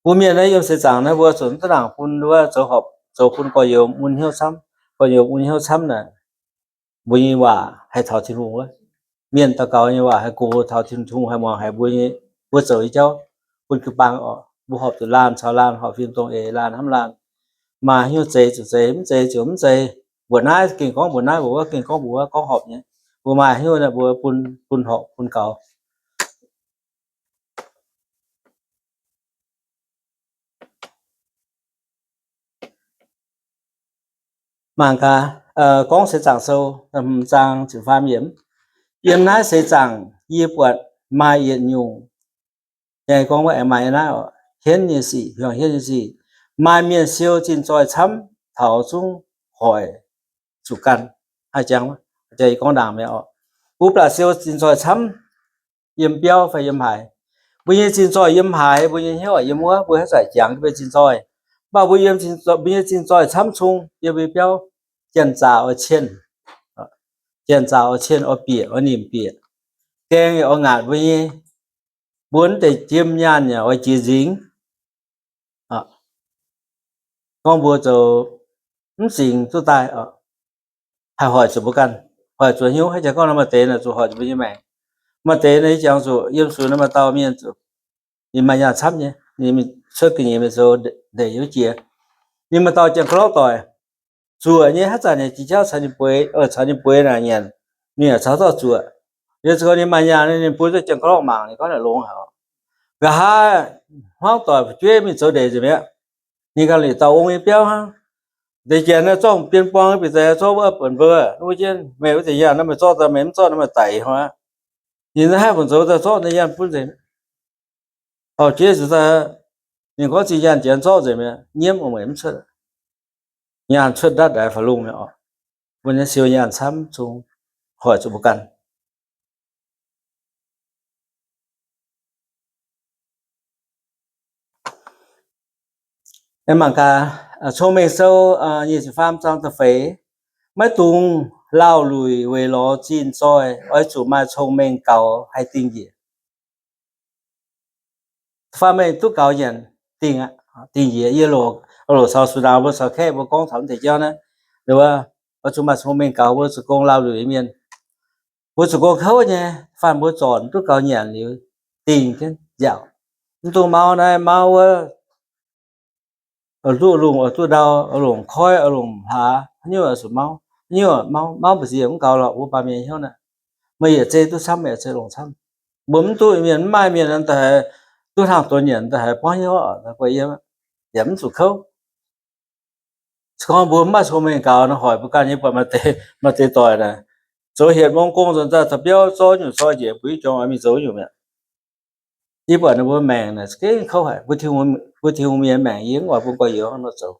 Mbuo mienh naaiv yiem seix zaangc naaiv mbuo zuqc mv duqv nangc bun wuov zoux horpc, zoux bun gorx-youz mun hnyouv camv. Gorx-youz mun hnyouv camv naaic, mbuo nyei waac haih taux Tin-Hungh wuov. Mienh daux gaux nyei waac haih gox taux Tin-Hungh, haih muangx haic mbuo nyei, mbuo zoux nyei jauv bun jiu-baang oc. Mbuo horpc zuqc laanh caux laanh, horpc fim dongh eix, laanh hnamv laanh. Maaih haaix nyungc zeiz zuqc zeiz, mv zeiz ziouc mv zeiz. Mbuoqc naaiv gengh gorngv mbuoqc naaiv, mbuoqc wuov gengh gorngv mbuoqc wuov, gorngv horpc nyei. Mbuo maaih haaix nyungc naaic mbuo bun, bun horpc bun gaux. Mangc gaax, Gorngv Seix Zaangc Sou, hmz zaang ziepc faam yiemc. Yiem naaiv seix zaangc yie buatc maaih yietc nyungc, aengx gorngv maaih naaiv oc, hienv nyei sic, hiuang hienv nyei sic. Maaih mienh siou zinh zoih camv taux zungv hoic zuqc ganh. Haih jangx, jangx yie gorngv ndaangc mi'aqv oc. Mbuo baac siou zinh zoih camv yiem biauv fai yiem haaix. Mbuo nyei zinh zoih yiem haaix, mbuo nyei hnyouv yiem wuov, mbuo haaix zanc jangx mbuo nyei zinh zoih. Mv baac mbuo yiem, mbuo nyei zinh zoih camv cung yiem mbuo biauv, janx-zaqc oix cienh, janx-zaqc oix cienh, oix bieqc, oix nimc bieqc, gaeng yaac oix ngaatc mbuo nyei, mbuo naaiv deix jiem nyaanh yaac oix jiex nzingx. Gorngv mbuo zoux mv zingx duqv daaih, haih hoic zuqc mbuo ganh, hoic zuqc hnyouv. Haaix jangx gorngv nor maaih deix naaic zuqc hoic zuqc mbuo nyei maengc. Maaih deix naaic jangx zuqc yiem sux naaiv maaih dauh mienh zuqc ninh maaih nyaanh camv nyei, ninh cuotv ga'nyiec mingh zoux ndeic youz jiex. Ninh maaih dauh janx-ga'lorqv doic, zuoqc nyei, haaix zanc ninh jiex jauv caux ninh bueix, caux ninh bueix naaic nyanc, ninh yaac caux dorh zuoqc. Liuz zaqc ninh maaih nyaanh, ninh bun duqv janx-ga'lorqv mangc, ninh gorngv naaic longx haic. Nqa'haav hmuangv doic fu'jueiv mingh zoux ndeic nzengc mi'aqv. Ninh ganh liuz dauh ong nyei biauv hnangv. Deix janx naaiv zorqv bienh buang bieqc deix zorqv wuov buonc mbuo, wuov jienv meih wuov deix nyaanh naaiv meih zorqv daaih, meih mv zorqv naaiv meih daic hnangv. Ninh naaiv haih funx zoux daaih zorqv deix nyaanh bun nzengc. Auv-jeiv zuqc daaih, ninh gorngv zinh nyaanh janx zorqv nzengc mi'aqv, nyiemv meih mv cuotv. Nyaanh cuotv ndatv ndaix faaux lungh mi'aqv oc. Mbuo nyei siou nyaanh camv zungv hoic zuqc mbuo ganh. Mangc gaax, Cong-Mengh Sou nyic ziepc faam zaang da'feix, maiv dungx laauh luic weic lorz zinh zoih, oix zuqc maaih cong-mengh gaux haih dingh njiec. Faam mengh duqv gaux nyanc dingh aqv, dingh njiec. Yie loc, loc caux Sudan mbuo caux Kaeqv mbuo gorngv taux mv deix jauv naaiv, oix zuqc maaih cong-mengh gaux, mbuo zuqc gong laauh luic mienh. Mbuo zuqc gong kouv nyei, faam mbuo zornc duqv gaux nyanc liuz, dingh jienv nziaauc. Mv dungx mauv naaiv mauv wuov, duqv lungh oix duqv ndau, oix longc koiv, oix longc hlaax, haaix nyungc oix zuqc mauv, haaix nyungc mauv, mauv mbu'ziex mv gaux lorqc, mbuo baamh mienh hnyouv naaiv. Meih yietc zei duqv camv, meih yietc zei longc camv. Mbuo mv duqv mienh, mv maaih mienh da'haiz duqv hnangv donx nyanc da'haiz buangv hnyouv oc, guei yiem yaac mv zuqc kouv. Se gorngv mbuo mv maaih cong-mengh gaux nor, hoic mbuo ganh nyei buatc maaih deix, maaih deix doic naaic, zoux hietc mong gong nzuonx daaih taux biauv zorqv nyungc zoi njiec mbuo i jorng oix mingh zoux nyungc mi'aqv. Yie buatc ninh mbuo maengc naaic za'gengh kouv haic. Mbuo Tin-Hungh mienh maengc yie mv oix bun gorx-youz nor zoux.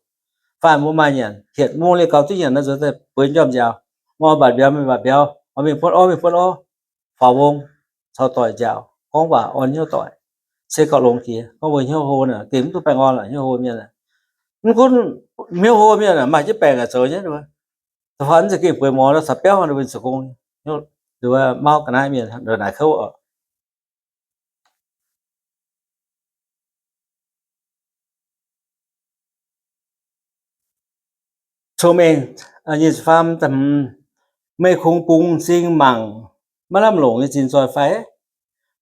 Faanh mbuo maaih nyanc, hietc mong liuz gaux duqv nyanc nor, zoux daaih bueix njormh nziaaux, mv oix mbatc mbiauz, mingh mbatc mbiauz, oix mingh buonv orv, mingh buonv orv, faaux wong, caux doic nziaaux, gorngv waac orn hnyouv doic, se gauh longx jiex. Gorngv mbuo hnyouv hlo naaic, gengh mv duqv baengh orn lorqc, hnyouv hlo mienh. Mv gunv hnyouv hlo mienh maaih jienv baengc zoux nyei, da'faanh mv zeiz gengh bueix morz nor, caux biauv ninh mbuo zoux gong, mauv ga'naaiv mienh ndongc naaic kouv oc. Cong-mengh, meih kungx bungx m'zing mangc maiv lamh longc nyei zinh zoih fai?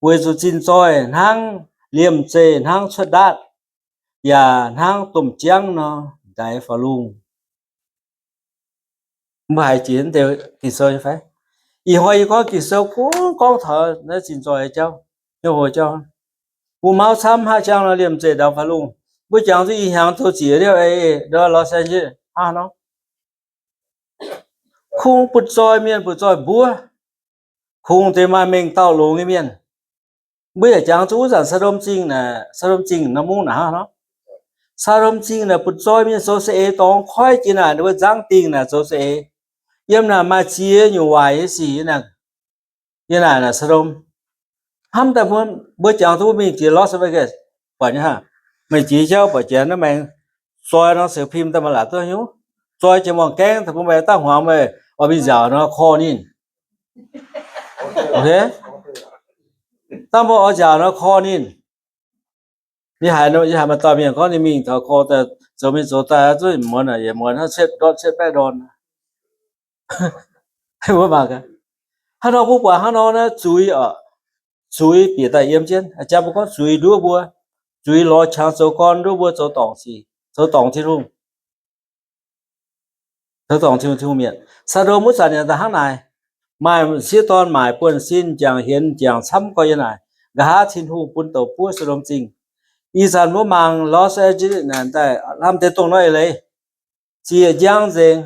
Weic zuqc zinh zoih hnangv liemh zeih hnangv cuotv ndaatv, yaac hnangv domh jangv nor ndaix faaux lungh. Mbuo haiz jiex deix Ging-Sou nyei fai? Ih hnoi yie gorngv Ging-Sou kungx gorngv taux naaiv zinh zoih jauv, hnyouv hlo jauv. Mbuo mauv camv haaix jangv nor liemh zeih ndaix faaux lungh. Mbuo jangx duqv ih hnyangx zoux ziec liouh eix ndor Los Angeles hnangv nor. Kungx butv-zoih mienh butv-zoih mbuov, kungx deix maaih mengh dauh longx nyei mienh. Mbuo yaac jangx zuqc wuov zanc Saa^ndom Zingh naaic, Saa^ndom Zingh nor mungv naaic hnangv nor. Saa^ndom Zingh naaic butv-zoih mienh zoux saeng-eix dorngx koiv jiex naaic, ninh mbuo nzangv dingh naaic zoux saeng-eix. Yiem naaic maaih ziex nyungc waaic nyei sic yiem naaic, yiem naaic naaic Saa^ndom. Hnamv daaih mbuo jangx duqv mingh jiex Las Vegas, buatc nyei hnangv. Meih jiex jauv buatc janx naaiv maengx zoi nor, siouc pim daaih maaih laaix duqv hnyouv. Zoi jiex muangh gaengv daaih bun meih daaih hmuangx meih oix mingh nziaauc nor call ninh. Ok, dangh mbuo oix nziaauc nor call ninh. Yie haiz, yie haiz maaih dauh mienh gorngv ninh mingh taux call daaih zoux mingh zoux daaih zuqc muonz, yietc muonz hnangv cietv ndorn cietv baeqv ndorn. Mbuo mangc gaax, hnangv nor mbuo buatc hnangv nor naaiv zuiz oc, zuiz bieqc daaih yiem jienv. Jangx mbuo gorngv zuiz nduov mbuo, zuiz lorz qangx zoux gorn nduov mbuo zoux dorngc sic, zoux dorngc Tin-Hungh, zoux dorngc Tin-Hungh, Tin-Hungh mietc. Saa^ndom wuov zanc yaac daaih hnangv naaic, maaih sieqv dorn maaic buonv-sin, jangx hienx jangx camv gorx yiem naaic. Nqa'haav Tin-Hungh bun douc buov Saa^ndom Zingh. Ih zanc mbuo mangc Los Angeles naaic daaih lamh deix dongh nor eix leiz, ziec njang nzengc.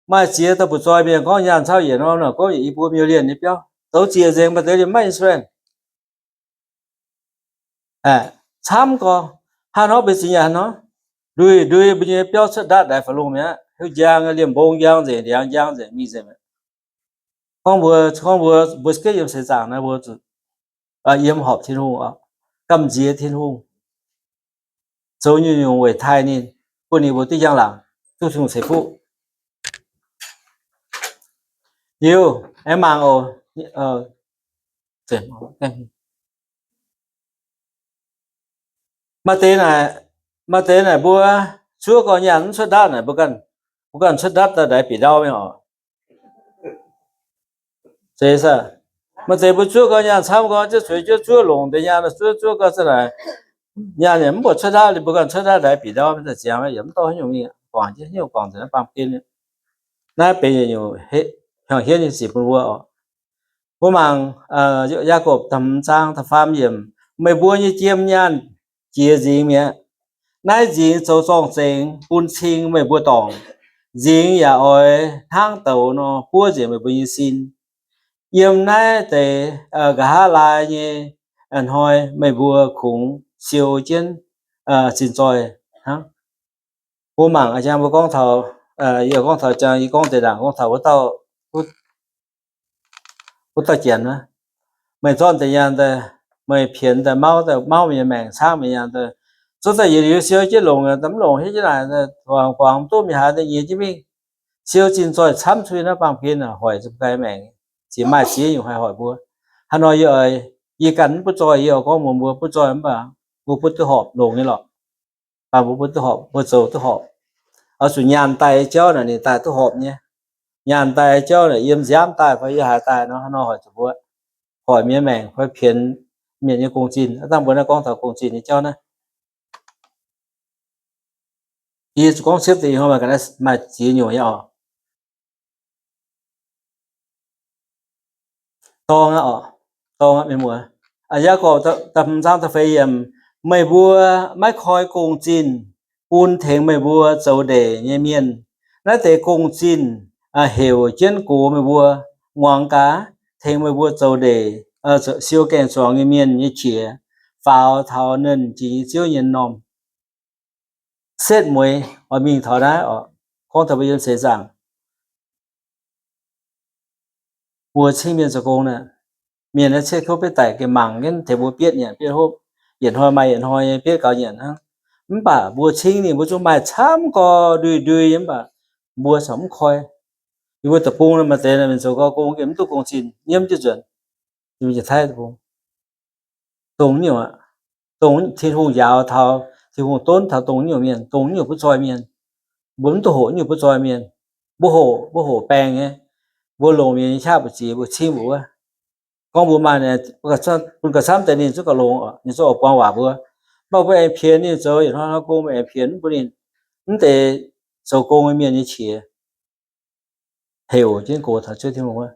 Maaih ziex dauh butv-zoih mienh gorngv nyaanh cauv yietc norm nor, gorngv yietc i buo million nyei biauv, zoux ziec nzengc, maaih deix liemh maiv insurance. Camv gorx, hnangv nor benx zingh yaac hnangv nor, ndui ndui mbuo nyei biauv cuotv ndaatv ndaix faaux lungh mi'aqv, heuc njang liemh mbong njang nzengc, ndiangx njang nzengc, mingh nzengc mi'aqv. Gorngv mbuo, gorngv mbuo, mbuo za'gengh yiem seix zaangc naaiv mbuo zuqc yiem horpc Tin-Hungh oc, gamh nziex Tin-Hungh, zoux nyungc-nyungc weic taaih ninh, bun ninh mbuo duqv njang-laangc, duqv Tin-Hungh ceix fuqv. Liuz, aengx mangc oc. Maaih deix naaic, maaih deix naaic mbuo zuov gau nyaanh mv cuotv ndaatv naaic, mbuo ganh, mbuo ganh cuotv ndaatv daaih ndaix bieqc ndau mingh oc. Maaih deix mbuo zuov gau nyaanh camv gau, zuov cueix zuov, zuov longc deix nyaanh, zuov, zuov gau za'naaic, nyaanh yaac mv buatc cuotv ndaatv, mbuo ganh cuotv ndaatv ndaix bieqc ndau mingh, ziangx yaac mv dorh haaix nyungc mingh, guangc jienv haaix nyungc guangc nzengc naaiv baamh gen. Naaiv benx yietc nyungc hiuang hienv nyei sic bun mbuo oc. Mbuo mangc Yaagorpc da'hmz zaang da'faam yiemc. meih mbuo nyei jiem nyaanh jiex nzingx mi'aqv. Naaiv nzingx zoux zorng-zengx bun cing meih mbuo dorngc. Nzingx yaac oix hnangv douz nor buov nzengc meih mbuo nyei sin. Yiem naaiv deix nqa'haav laai nyei hnoi meih mbuo kungx siou jienv zinh zoih hnangv. Mbuo mangc a'jang mbuo gorngv taux, yie gorngv taux jang, yie gorngv deix ndaangc gorngv taux wuov dauh janx, meih zorqv deix nyaanh daaih, meih pienx daaih mauv, mauv meih nyei maengc, caangv meih nyaanh daaih, zungv daaih yietc liuz siou jienv longc, mv longc hietv jienv naaic, buangz buangz mv duqv, mingh haaix daaih nyiex jienv mingh. Siou zinh zoih camv cuiv naaiv baamh gen hoic zuqc mbuo ganh maengc. Ziex maaih ziex nyungc haih hoic mbuo. Hnangv nor yie oix, yie ganh mv butv zoih, yie oix gorngv mbuox mbuo butv zoih mv baac mbuo butv duqv horpc longx nyei lorqc. Mv baac mbuo butv duqv horpc, mbuo zoux duqv horpc. Oix zuqc nyaanh daaih nyei jauv naaic ninh daaih duqv horpc nyei. Nyaanh daaih nyei jauv naaic yiem nziaamv daaih fai yiem haaix daaih nor, hnangv nor hoic zuqc mbuo, hoic mienh maengc fai pienx mienh nyei gong-zinh. Dangh mbuo naaiv gorngv taux gong-zinh nyei jauv naaiv, yie zuqc gorngv ciepv deix ih hnoi maaih ziex nyungc nyei oc. Dorng aqv oc, dorng aqv, mienh muoz. Yaagorpc da'hmz zaang da'feix yiemc, meih mbuo maiv koi gong-zinh bun tengx meih mbuo zoux ndeic nyei mienh. Naaiv deix gong-zinh heuc jienv gox meih mbuo, muangx gaax, tengx meih mbuo zoux ndeic, siou gaeng-zuangx nyei mienh nyei qiex, faaux taux Nernh Jiex nyei Ziouv nyei m'normh. Setv mueiz oix mingh taux naaiv oc, gorngv taux mbuo yiem seix zaangc mbuo cingv mienh zoux gong naaic, mienh naaiv cietv kouv betv daic gengh mangc jienv tengx mbuo bietv nyanc bietv hopv, yietc hnoi maaih yietc hnoi nyei bietv gaux nyanc hnangv. Mv baac mbuo cingv ninh mbuo zungv maaih camv gorx ndui-ndui nyei, mv baac mbuo corc mv koi. Yie mbuo deic-bung maaih deix mienh zoux gau gong gengh mv duqv gong-zinh, nyiemv jienv nzuonx. Yie mbuo Janx-Taiv deic-bung dongh nyungc aqv. Dongh Tin-Hungh njaaux taux, Tin-Hungh donv taux dongh nyungc mienh, dongh nyungc butv zoih mienh. Mbuo mv duqv hoqc nyungc butv zoih mienh. Mbuo hoqc, mbuo hoqc baengh nyei. Mbuo longc mienh nyei qaqv mbu'ziex mbuo cingv mbuo wuov. Gorngv mbuo maaih, bun gauh camv deix ninh zungv gauh longx, ninh zungv oix buangx waac mbuo. Mv baac mbuo aengx pienx ninh zoux yietc hnoi hnoi gong, mbuo aengx pienx mv bun ninh. Mv deix zoux gong nyei mienh nyei qiex heuc jienv gox taux Ziouv Tin-Hungh wuov.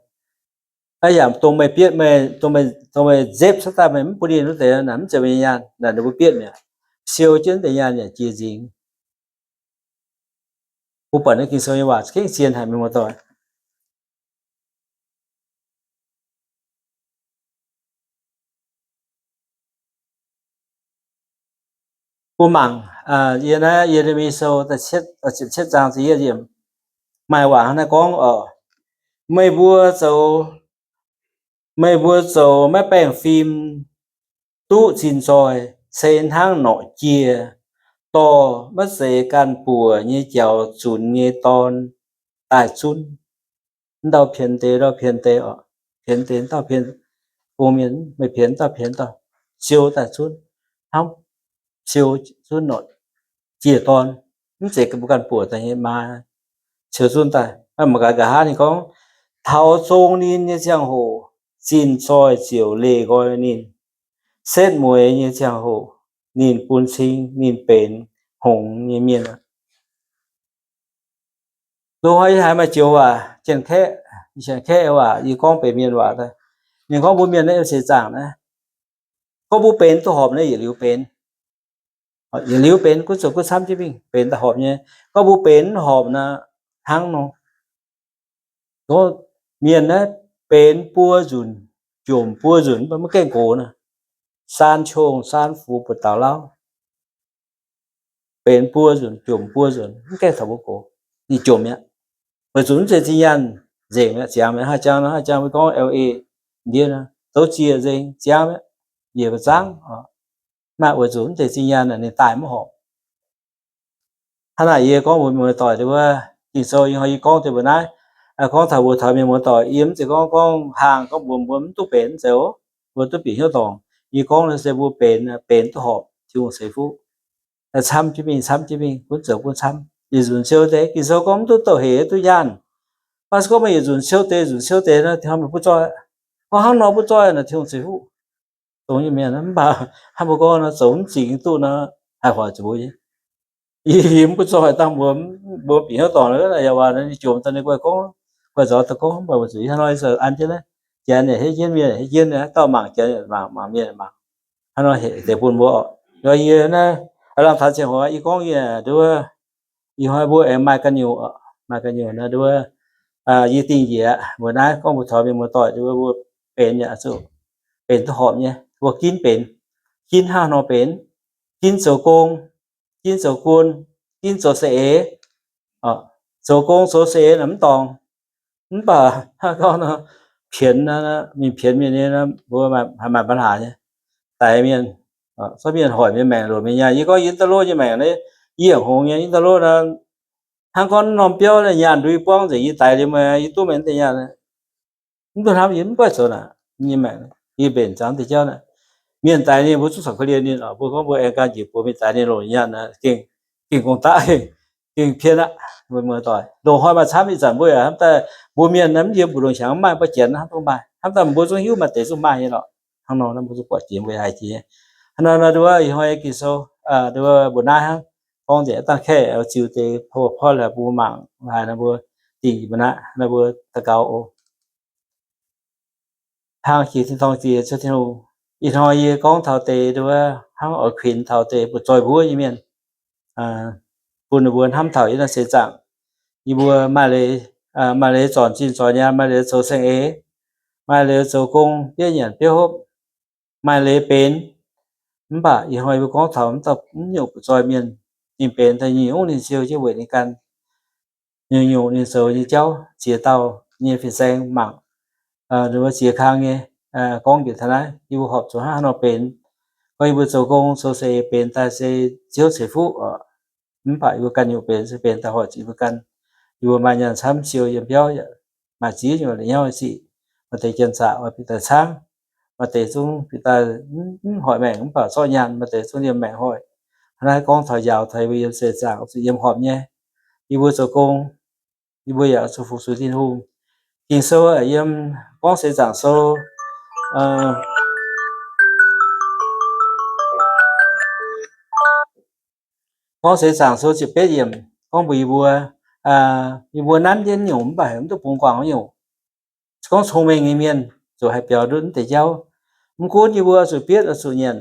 Aa yaac dongh meih bietv meih, dongh meih nzepv cuotv daaih meih mv bun ninh wuov deix naaic mv zeiz meih nyei nyaanh naaic, ninh mbuo bietv mi'aqv. Siou jienv deix nyaanh yaac jiex nzingx. Mbuo buatc naaiv Ging-Sou nyei waac za'gengh zien haic, mienh muoz-doic. Mbuo mangc, yie naaiv Ye^le^mi Sou ziepc cietv zaang ziepc yietv yiemc, maaih waac hnangv naaiv gorngv oc, meih mbuo zoux, meih mbuo zoux maiv baengh fim duqv zinh zoih se hnangv norqc jiex dorh maiv zeiz ganh buoc nyei jaux zunx nyei dorn daaih zunv. Ndau pienx deix, ndau pienx deix oc, pienx deix ndau pienx, bung mienh meih pienx dauh pienx dauh, siou daaih zunv, hnangv siou zunv norqc jiex dorn, mv zeiz mbuo ganh buoc daaih nyei maa, siou zunv daaih. Mangc gaax nqa'haav ninh gorngv, taux zong ninh nyei ziangh hoc, zinh zoih ziouc leih nqoi ninh. Setv mueiz nyei ziangh hoc, ninh bun cing ninh benx hngongx nyei mienh. Loz-hnoi yie haiz maaih joux waac, Janx-Kaeqv, Janx-Kaeqv waac yie gorngv benx mienh waac daaih. Ninh gorngv mbuo mienh naaiv yiem seix zaangc naaiv, gorngv mbuo benx duqv horpc naaiv yietc liuz benx, yietc liuz benx gunv zoux gunv camv jienv mingh, benx daaih horpc nyei. Gorngv mbuo benx mv horpc naaiv hnangv nor, mienh naaiv benx buo nzunc, jomc buo nzunc, mv baac maiv gaengh gox naaiv, saan qongh saan fux buoz-daux lauv. Benx buo nzunc, jomc buo nzunc, mv gaengh taux mbuo gox, ninh jomc mi'aqv. Weic zuqc mv zeiz zinh nyaanh nzengc mi'aqv, ziangx mi'aqv. Haih jang nor, haih jang mbuo gorngv L A ndiev nor, zoux ziec nzengc, ziangx mi'aqv, njiec mbu'zangv. Mv baac weic zuqc mv zeiz zinh nyaanh naaic ninh daaih mv horpc. Hnangv naaic yie gorngv mbuox mienh muoz-doic wuov, Ging-Sou yie hnoi yie gorngv deix mbuo naaiv, gorngv taux mbuo taux mienh muoz-doic, yie mv zeiz gorngv, gorngv haangh gorngv mbuox mbuo mv duqv benx, mv zeiz oc. Mbuo duqv bieqc hnyouv dorngc. Yie gorngv naaiv se mbuo benx, benx duqv horpc, Tin-Hungh ceix fuqv. Camv jienv mingh, camv jienv mingh, gunv zoux gunv camv. Yietc nzunc siou deix, Ging-Sou gorngv mv duqv douz-heix duqv nyaanh. Mv baac se gorngv meih yietc nzunc siou deix, nzunc siou deix nor, Tin-Hungh meih butv zoih. Gorngv hnangv nor butv zoih naaic, Tin-Hungh ceix fuqv dongh nyei mienh. Mv baac hnangv mbuo gorngv nor, zoux mv zingx duqv nor, haih hoic zuqc mbuo nyei. Yie mv butv zoih dangh mbuo, mbuo bieqc hnyouv dorngc, yaac waac ninh jomc daaih ninh guai gorngv, guai nzorz daaih gorngv, mv baac weic zuqc ih hnoi an jienv naaiv, janx yaac hiuv jienv, mienh yaac hiuv jienv, dauh mangc janx yaac mangc, mangc mienh yaac mangc. Hnangv nor deix bun mbuo oc. Nor yie naaiv lamh taux ziangh hoc yie gorngv yie nduov, ih hnoi mbuo aengx maaih ganh nyungc, maaih ganh nyungc naaiv nduov, yie dingh njiec mbuo naaiv gorngv mbuox taux mienh muoz-doic nduov mbuo benx yaac zuqc benx duqv horpc nyei. Mbuo ginv benx, ginv hnangv nor benx, ginv zoux gong, ginv zoux guon, ginv zoux saeng-eix. Zoux gong zoux saeng-eix naaic mv dorngc. Mv baac hnangv gorngv nor, pienx, mingh pienx mienh nyei, mbuo maaih, maaih ปัญหา nyei. Daix mienh, zorqv mienh hoic mienh maengc, loc mienh nyaanh. Yie gorngv yie mv daaih lov nyei maengc, yie yaac hngongx nyei, yie mv daaih lov. Hnangv gorngv norm biauv naaiv nyaanh ndui buangv nzengc, yie daix liuz meih, yie duqv meih mv deix nyaanh. Mv duqv hnamv, yie mv goiv zoux naaic nyei maengc, yie mbenc zangx deix jauv naaic. Mienh daix ninh mbuo zungv corc korv-lienh ninh oc. Mbuo gorngv mbuo aengx gan njiec buoz mienh daix ninh loc nyaanh, gengh, gengh gong-daqv, gengh pien aqv. Mbuo muoz-doic loz-hnoi maaih camv ih zanc mbuo yaac hnamv daaih mbuo mienh naaiv mv yiem mbu'ndongx qangx mv maaih, mbuo janx hnamv dongh maaih, hnamv daaih mbuo zungv hiuv maaih deix zungv maaih nyei lorqc. Hnangv nor naaiv mbuo zungv buatc jiex mbuo haiz jiex. Hnangv nor nduov ih hnoi Ging-Sou nduov mbuo naaiv hnangv gorngv nzengc dangh kaeqv ziux deix porv laaix mbuo mangc haiz naaiv mbuo dingh mbuo naaiv, naaiv mbuo daux gaux oc. Hnangv jiex tin-dorngh jiex Ziouv Tin-Hungh, ih hnoi yie gorngv taux deix nduov hnangv oix kuinx taux deix butv-zoih mbuov nyei mienh, bun ninh mbuo hnamv taux yie naaiv seix zaangc. Yie mbuo maaih leiz, maaih leiz zornc zinh zornc nyaanh, maaih leiz zoux saeng-eix, maaih leiz zoux gong biauv nyanc biauv hopv, maaih leiz benx. Mv baac ih hnoi yie mbuo gorngv taux mv dauh mv nyungc butv-zoih mienh, ninh benx daaih nyungc-nyungc ninh siou jienv weic ninh ganh, nyungc-nyungc ninh zoux nyei jauv ziex dauh nyei fin-saeng mangc, ninh mbuo ziex kang nyei. Gorngv njiec taux naaiv yie mbuo horpc zuqc hnangv haaix nor benx. Gorngv yie mbuo zoux gong zoux saeng-eix benx daaih se Ziouv ceix fuqv oc. Mv baac yie mbuo ganh nyungc benx se benx daaih hoic zuqc yie mbuo ganh. Yie mbuo maaih nyaanh camv siou yiem biauv yaac maaih ziex nyungc la'nyauv sic. Maaih deix janx-zaqc oix bieqc daaih caangv, maaih deix zungv bieqc daaih mv hoic maengc mv baac zorqv nyaanh, maaih deix zungv liemh maengc hoic. Hnangv naaiv gorngv taux njaaux taux yie mbuo yiem seix zaangc oix zuqc yiem horpc nyei. Yie mbuo zoux gong, yie mbuo yaac oix zuqc fu-sux Tin-Hungh. Ging-Sou yiem Gorngv Seix Zaangc Sou, Gorngv Seix Zaangc Sou ziepc betv yiemc gorngv mbuox yie mbuo, yie mbuo nanv jienv nyungc mv baac heuc mv duqv bungx guangc nyungc. Gorngv cong-mengh nyei mienh zuqc haih biaux ndutv mv deix jauv. Mv gunv yie mbuo zuqc bietv oix zuqc nyanc,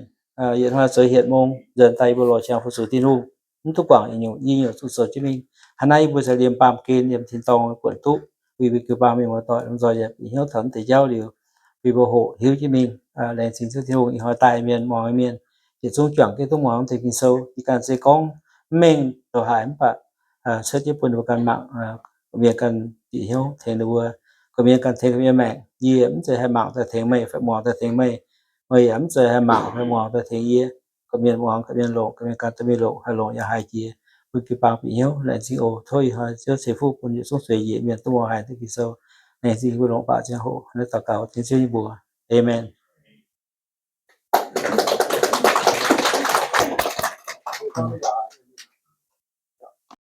yietc hnoi zoux hietc mong nzuonx daaih yie mbuo lorz qangx fu-sux Tin-Hungh, mv duqv guangc yietc nyungc, yie nyungc zuqc zoux jienv mingh. Hnangv naaiv yie mbuo cingx liemh baamh gen, liemh tin-dorngh buonc duqv, weic mbuo jiu-baang mienh muoz-doic lomh nzoih yaac bieqc hnyouv taux mv deix jauv liuz, bun mbuo hoqc hiuv jienv mingh. Laengz zingh Ziouv Tin-Hungh, ih hnoi daaih mienh muangx nyei mienh yietc zungv juangc jienv duqv muangx mv deix Ging-Sou. Yie ganh se gorngv mv mengh doqc haic mv baac cuotv jienv bun ninh mbuo ganh mangc, gorqv-mienh ganh bieqc hnyouv tengx ninh mbuo, gorqv-mienh ganh tengx gorqv-mienh maengc. Yie mv zeiz haih mangc daaih tengx meih fai muangx daaih tengx meih, meih yaac mv zeiz haih mangc fai muangx daaih tengx yie. Gorqv-mienh muangx, gorqv-mienh longc, gorqv-mienh ganh duqv mingh longc, haih longc yaac haiz jiex. Bun jiu-baang bieqc hnyouv. Laengz zingh oc. Tov ih hnoi Ziouv ceix fuqv bun yietc zungv zueiz njiec mienh duqv muangx haiz duqv Ging-Sou. Laengz zingh mbuo longc baac ziangh hoc naaiv daux gaux tengx Ziouv nyei mbuox. Aamen.